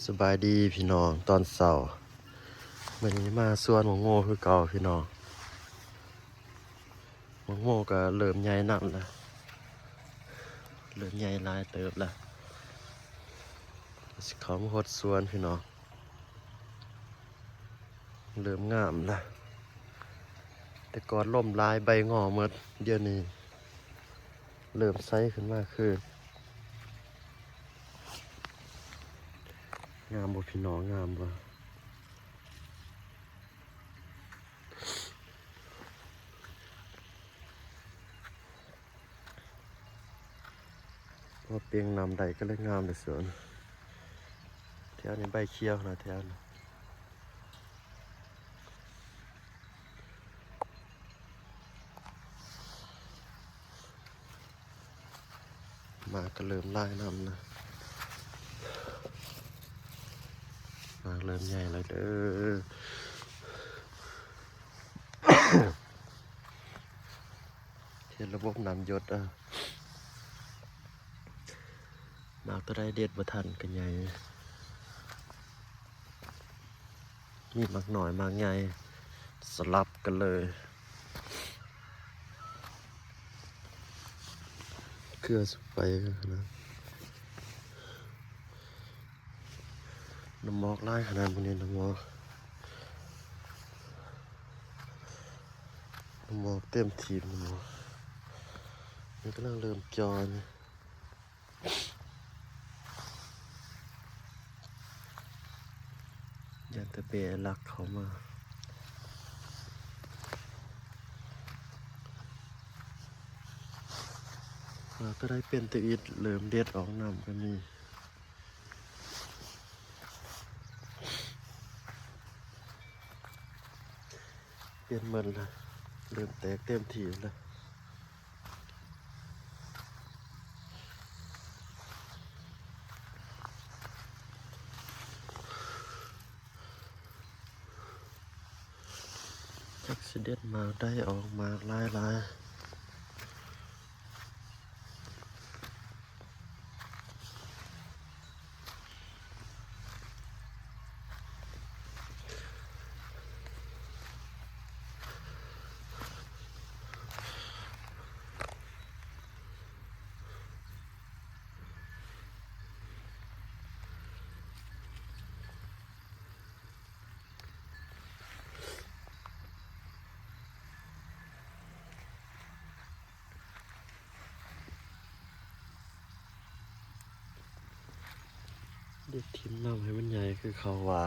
ສະບາຍດີພີ່ນ້ອງ ຕອນເຊົ້າ ມື້ນີ້ມາສວນໝາກໂມຄືເກົ່າພີ່ນ້ອງ. ໝາກໂມກໍເລີ່ມໃຫຍ່ນຳລະ ເລີ່ມໃຫຍ່ຫຼາຍເຕີບລະ ຊິເຂົ້າມາຮອດສວນພີ່ນ້ອງ. ເລີ່ມງາມລະ ແຕ່ກ່ອນລົມຫຼາຍໃບງໍໝົດ ດຽວນີ້ເລີ່ມໃສຂຶ້ນມາຄືນ. ງາມບໍ່ພີ່ນ້ອງ ງາມບໍ່? ພໍເປັ່ງນ້ຳໄດ້ກໍເລີຍງາມເດ້ສວນ. ແຖວນີ້ໃບຂຽວນະ ແຖວນີ້ ໝາກກໍເລີ່ມຫຼາຍນຳນະ ໝາກເລີ່ມໃຫຍ່ແລ້ວເດີ້. ເຮັດລະບົບນ້ຳຢົດ ເອີ ໝາກຕົວໃດເດັດບໍ່ທັນກໍໃຫຍ່ ມີໝາກນ້ອຍໝາກໃຫຍ່ສະຫຼັບກັນເລີຍ. ເກືອສະໄປນະ ນ້ຳໝອກຫຼາຍຂະໜາດມື້ນີ້ ນ້ຳໝອກ ນ້ຳໝອກເຕັມທີບ ນ້ຳໝອກ ມັນກຳລັງເລີ່ມຈ່ອຍ ຢ້ານແຕ່ແບ້ລັກເຂົ້າມາ. ວ່າກໍໄດ້ເປັນແຕ່ອິດ ເລີ່ມເດັດອອກນ້ຳກໍມີ. ເປັນໝົດລະ ເລີ່ມແຕກເຕັມທີ່ລະ. ຈັກຊິເດັດໝາກໃດອອກໝາກຫຼາຍໆ. ເດັດຖິ້ມນ້ຳໃຫ້ມັນໃຫຍ່ຄືເຂົາວ່າ.